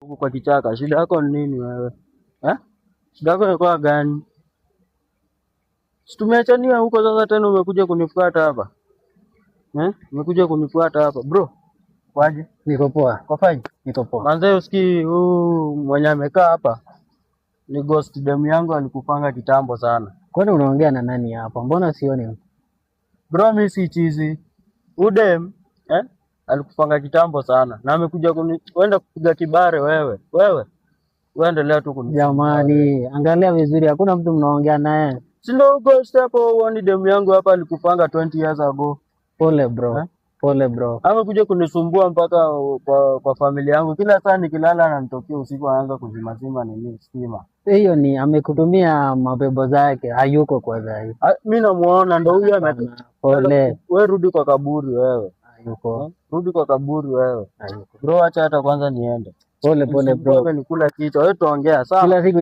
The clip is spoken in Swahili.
Huku kwa kichaka. Shida yako ni nini wewe? Eh? Shida yako ilikuwa gani? Si tumeachania huko sasa tena umekuja kunifuata hapa. Eh? Umekuja kunifuata hapa. Bro, kwaje? Niko poa. Kwa fine. Niko poa. Manze usikii huyu mwenye amekaa hapa ni ghost demu yangu alikupanga kitambo sana. Kwani unaongea na nani hapa? Mbona sioni? Bro, mimi si chizi. Udem eh? Alikupanga kitambo sana na amekuja kwenda kupiga kibare wewe. Wewe. Wewe endelea tu kuni. Jamani, angalia vizuri, hakuna mtu mnaongea naye. Si ndio ghost hapo uoni demu yangu hapa alikupanga 20 years ago. Pole bro. Eh? Pole bro. Amekuja kunisumbua mpaka kwa familia yangu. Kila saa nikilala ananitokea usiku anaanza kuzimazima nini stima. Hiyo ni amekutumia mabebo zake, hayuko kwa sahi. Mimi namuona ndo huyu ame. Hapana, pole. Wewe rudi kwa kaburi wewe. Hayuko. Eh? Rudi kwa kaburi wewe. Hayuko. Bro, acha hata kwanza niende. Pole pole bro. Nikula kichwa. Wewe tuongea sawa? Kila siku